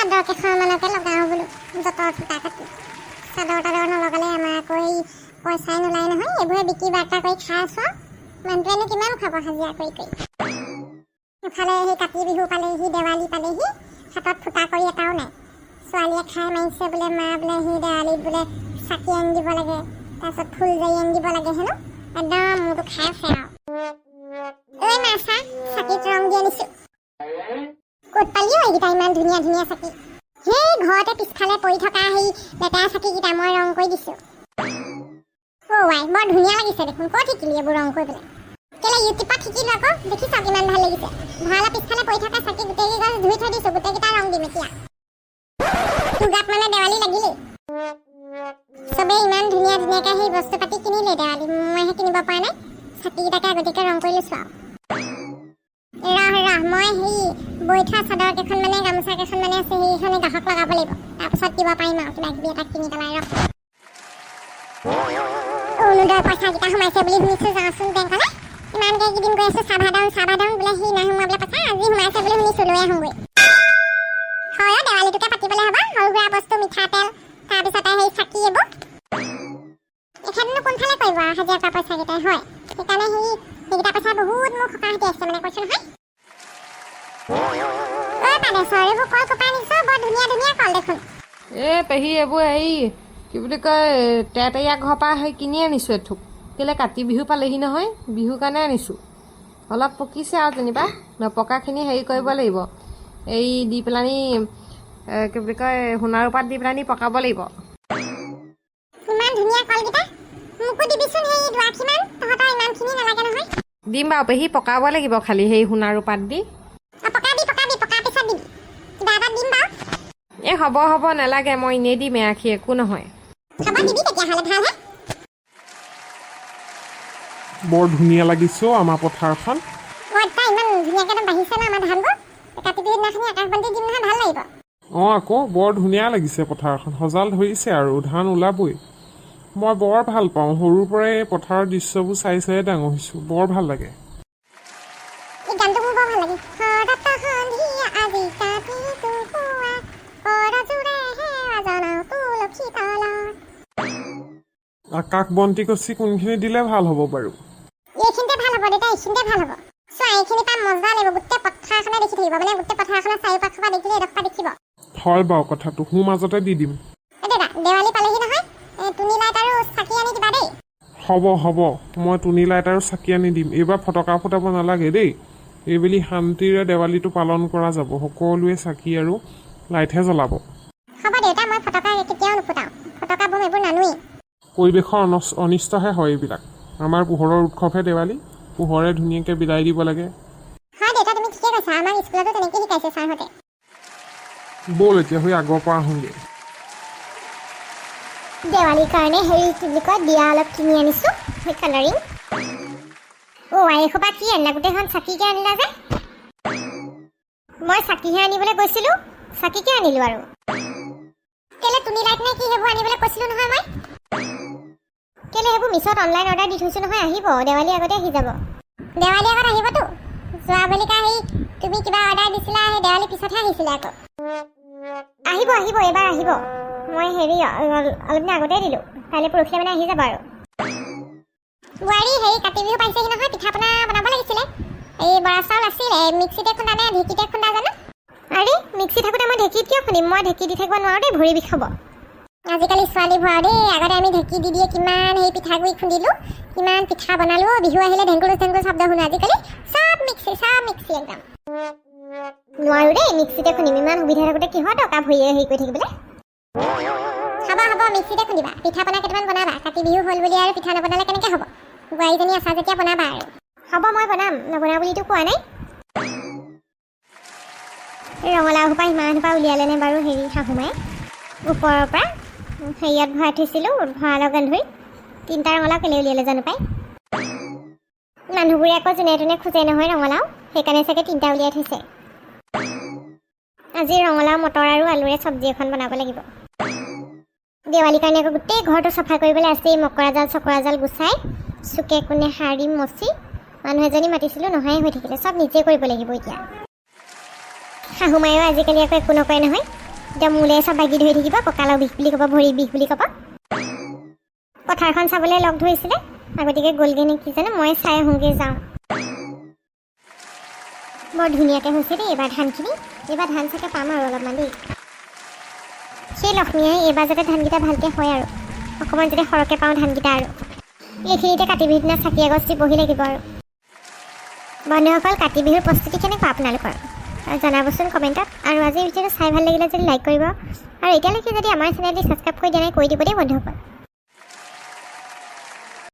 চাদৰ কেইখনমানকে লগাওঁ বোলো, যঁতৰ থোকা কাটি। চাদৰ তাদৰ নলগালে আমাৰ আকৌ এই পইচাই নোলায় নহয়। এইবোৰে বিক্ৰী বাৰ্তা কৰি খাই আছোঁ আৰু মানুহটোৱেনো কিমান খাব হাজিৰা কৰি কৰি। ইফালে সেই কাতি বিহু পালেহি, দেৱালী পালেহি, হাতত ফুটা কৰি এটাও নাই। ছোৱালীয়ে খাই মাৰিছে বোলে, মা বোলে সেই দেৱালীত বোলে চাকি আনি দিব লাগে, তাৰপিছত ফুলজাৰি আনি দিব লাগে হেনো। একদম মূৰটো খাই আছে আৰু। ঐ মা, চা, চাকিত ৰং দি আনিছো। ক'ত পালি অ এইকেইটা ইমান ধুনীয়া ধুনীয়া চাকি? সেই ঘৰতে পিছফালে পৰি থকা সেই লেতেৰা চাকিকেইটা মই ৰং কৰি দিছো। অ' আই, বৰ ধুনীয়া লাগিছে দেখোন। ক'ত শিকিলি এইবোৰ ৰং কৰিবলৈ? কেলে, ইউটিউবত শিকিলো আকৌ। দেখিছ কিমান ভাল লাগিছে? ভঁৰালৰ পিছফালে পৰি থকা চাকি গোটেইকেইগছ ধুই থৈ দিছো, গোটেইকেইটা ৰং দিম এতিয়া। তোৰ গাত মানে দেৱালী লাগিলেই। চবেই ইমান ধুনীয়া ধুনীয়াকে সেই বস্তু পাতি কিনিলে দেৱালী, মইহে কিনিব পৰা নাই। চাকিকেইটাকে আগতীয়াকে ৰং কৰি লৈছো আৰু। ৰহ ৰহ, মই সেই বৈ থোৱা চাদৰ কেইখন মানে গামোচা কেইখন মানে আছে, সেইখনে গ্ৰাহক লগাব লাগিব। তাৰপিছত দিব পাৰিম আৰু কিবা কিবি এটা কিনি পেলাই। ৰহ, অৰুণোদয় পইচাকেইটা সোমাইছে বুলি শুনিছো, যাওঁচোন বেংকলৈ। ইমানকে এইকেইদিন গৈ আছো, চাৰ্ভাৰ ডাউন, চাৰ্ভাৰ ডাউন বোলে। সি নাই সোমোৱা বোলে পইচা, আজি সোমাইছে বুলি শুনিছো, লৈ আহোঁগৈ। হয় অ, দেৱালীটোকে পাতিবলৈ হ'ব। সৰু সুৰা বস্তু, মিঠাতেল, তাৰপিছতে সেই চাকি, এইবোৰ এখেতনো কোনফালে কৰিব আৰু হাজিৰা কৰা পইচাকেইটাই হয়। সেইকাৰণে সেইকেইটা পইচা বহুত মোক সকাহ দি আছে মানে, কৈছো নহয়। ঐ পানেশ্বৰ, এইবোৰ কল ক'ৰপৰা আনিছ? বৰ ধুনীয়া ধুনীয়া কল দেখোন। এ পেহী, এইবোৰ হেৰি কি বুলি কয়, তেতেৰীয়া ঘৰৰ পৰা সেই কিনি আনিছোঁ এথোক। কেলৈ, কাতি বিহু পালেহি নহয়, বিহুৰ কাৰণে আনিছোঁ। অলপ পকিছে আৰু যেনিবা, নপকাখিনি হেৰি কৰিব লাগিব, এই দি পেলানি কি বুলি কয়, সোণাৰু পাত দি পেলানি পকাব লাগিব। ইমান ধুনীয়া কলকেইটা, মোকো দিবিচোন সেই দুআশীমান। তহঁতৰ ইমানখিনি নালাগে নহয়। দিম বাৰু পেহী, পকাব লাগিব খালি সেই সোণাৰু পাত দি। অ, পকাবি পকাবি, পকাৰ পিছত দিবি। কিবা এটা দিম বাৰু। এই হ'ব হ'ব, নালাগে, মই এনেই দিম এআশী, একো নহয়। হ'ব, দিবি তেতিয়াহ'লে, ভালহে। বৰ ধুনীয়া লাগিছে অ' আমাৰ পথাৰখন। অ আচ্ছা, ইমান ধুনীয়াকৈ একদম বাঢ়িছে ন আমাৰ ধানবোৰ। কাতি বিহুৰ দিনাখনি আকাশ বন্তি দিম নহয়, ভাল লাগিব। অঁ আকৌ, বৰ ধুনীয়া লাগিছে পথাৰখন। সজাল ধৰিছে আৰু ধান ওলাবই। মই বৰ ভাল পাওঁ, সৰুৰ পৰাই এই পথাৰৰ দৃশ্যবোৰ চাই চাই ডাঙৰ হৈছোঁ, বৰ ভাল লাগে। এই গানটো মোৰ বৰ ভাল লাগে। শৰত সন্ধিয়া আজি কাতিটো পুৱা, কৰজোৰে সেৱা জনাওঁ তুলসী তলত। আকাশ বন্তি গছি কোনখিনি দিলে ভাল হ'ব বাৰু? এইখিনিতে ভাল হ'ব দেউতা, এইখিনিতে ভাল হ'ব। চোৱা, এইখিনি পৰা মজা লাগিব, গোটেই পথাৰখনে দেখি থাকিব। মানে গোটেই পথাৰখনৰ চাৰিওপাশৰ পৰা দেখিলে এইডোখৰ পৰা দেখিব। হয় বাৰু কথাটো, সোঁ মাজতে দি দিম। এ দেউতা, দেৱালী পালেহি নহয়, এই টুনি লাইট আৰু চাকি আনি দিবা দেই। হ'ব হ'ব, মই টুনি লাইট আৰু চাকি আনি দিম। এইবাৰ ফটকা ফুটাব নালাগে দেই। এইবেলি শান্তিৰে দেৱালীটো পালন কৰা যাব। সকলোৱে চাকি আৰু লাইটহে জ্বলাব। হ'ব দেউতা, মই ফটকা কেতিয়াও নুফুটাওঁ। ফটকা বোম এইবোৰ নানোৱেই। পৰিৱেশৰ অনিষ্টহে হয় এইবিলাক। আমাৰ পোহৰৰ উৎসৱহে দেৱালী, পোহৰে ধুনীয়াকৈ বিলাই দিব লাগে। হয় দেউতা, তুমি ঠিকে কৈছা। আমাক স্কুলতো তেনেকৈ শিকাইছে ছাৰহঁতে। ব'ল, এতিয়া হৈ আগৰ পৰা আহোঁগৈ। দেৱালীৰ কাৰণে হেৰি কি বুলি কয়, দিয়া অলপ কিনি আনিছোঁ, সেই কালাৰিং। অ' আই, এসোপা কি আনিলা? গোটেইখন চাকিকে আনিলা যে? মই চাকিহে আনিবলৈ গৈছিলোঁ, চাকিকে আনিলোঁ আৰু। কেলে, টুনি লাইট নে কি সেইবোৰ আনিবলৈ কৈছিলোঁ নহয় মই। কেলে, সেইবোৰ মিছত অনলাইন অৰ্ডাৰ দি থৈছোঁ নহয়, আহিব, দেৱালী আগতে আহি যাব। দেৱালী আগত আহিবতো? যোৱা বেলিকা সেই তুমি কিবা অৰ্ডাৰ দিছিলা, সেই দেৱালী পিছতহে আহিছিলে আকৌ। আহিব আহিব, এইবাৰ আহিব। মই হেৰি অলপ দিন আগতে দিলোঁ, কাইলৈ পৰহিলৈ মানে আহি যাব। আৰু বোৱাৰী, হেৰি কাতি বিহু পাইছেহি নহয়, পিঠা পনা বনাব লাগিছিলে। এই বৰা চাউল আছিলে, মিক্সিতে খুন্দা নে ঢেঁকীতে খুন্দা জানো? আৰে, মিক্সি থাকোঁতে মই ঢেঁকীত কিয় খুন্দিম? মই ঢেঁকী দি থাকিব নোৱাৰোঁ দেই, ভৰি বিষাব। আজিকালি ছোৱালীবোৰ আৰু দেই। আগতে আমি ঢেঁকী দি দিয়ে কিমান সেই পিঠাগুড়ি খুন্দিলোঁ, কিমান পিঠা বনালোঁ। বিহু আহিলে ঢেংকুলুচ ঢেংকুলুচ শব্দ শুনো। আজিকালি চব মিক্সি, চব মিক্সি একদম। নোৱাৰোঁ দেই, মিক্সিতে খুন্দিম। ইমান সুবিধা থাকোঁতে কিহৰ দৰকাৰ ভৰিয়ে হেৰি কৰি থাকিবলৈ? হ'ব হ'ব, মিক্সিতে খুন্দিবা। পিঠা পনা কেইটামান বনাবা। কাতি বিহু হ'ল বুলি আৰু পিঠা নবনালে কেনেকৈ হ'ব? বোৱাৰীজনী আছা যেতিয়া বনাবা আৰু। হ'ব, মই বনাম, নবনাও বুলিতো কোৱা নাই। ৰঙালাও সোপা ইমান সোপা উলিয়ালেনে বাৰু হেৰি শাহুমাই ওপৰৰ পৰা? হেৰিয়াত ভৰাই থৈছিলোঁ, ভঁৰালৰ গন্ধুৰিত। তিনিটা ৰঙালাও কেলৈ উলিয়ালে জানো পাই। মানুহবোৰে আকৌ যোনে তোনে খোজে নহয় ৰঙালাও, সেইকাৰণে চাগে তিনিটা উলিয়াই থৈছে। আজি ৰঙালাও, মটৰ আৰু আলুৰে চব্জি এখন বনাব লাগিব। দেৱালীৰ কাৰণে আকৌ গোটেই ঘৰটো চাফা কৰিবলৈ আছেই। মকৰা জাল চকৰা জাল গুচাই, চুকে কোণে সাৰি মচি। মানুহ এজনী মাতিছিলোঁ, নহাই হৈ থাকিলে। চব নিজে কৰিব লাগিব এতিয়া। শাহু মায়েও আজিকালি আকৌ একো নকয় নহয়। এতিয়া মোলৈ চব বাগি ধৰি থাকিব, কঁকালৰ বিষ বুলি ক'ব, ভৰি বিষ বুলি ক'ব। পথাৰখন চাবলৈ লগ ধৰিছিলে, আগতীয়াকৈ গ'লগৈ নে কি জানো, মই চাই আহোঁগৈ যাওঁ। বৰ ধুনীয়াকৈ হৈছে দেই এইবাৰ ধানখিনি। এইবাৰ ধান চাগে পাম আৰু অলপমান দেই। সেই লক্ষ্মীয়ে এইবাৰ যাতে ধানকেইটা ভালকৈ হয় আৰু অকণমান যাতে সৰহকৈ পাওঁ ধানকেইটা। আৰু এইখিনিতে কাতি বিহুৰ দিনা চাকি এগছ দি বহি লাগিব। আৰু বন্ধুসকল, কাতি বিহুৰ প্ৰস্তুতি কেনেকুৱা আপোনালোকৰ জনাবচোন কমেণ্টত। আৰু আজিৰ ভিডিঅ'টো চাই ভাল লাগিলে যদি লাইক কৰিব আৰু এতিয়ালৈকে যদি আমাৰ চেনেলটি ছাবস্ক্ৰাইব কৰি দিয়া নাই, কৰি দিব দেই বন্ধুসকল।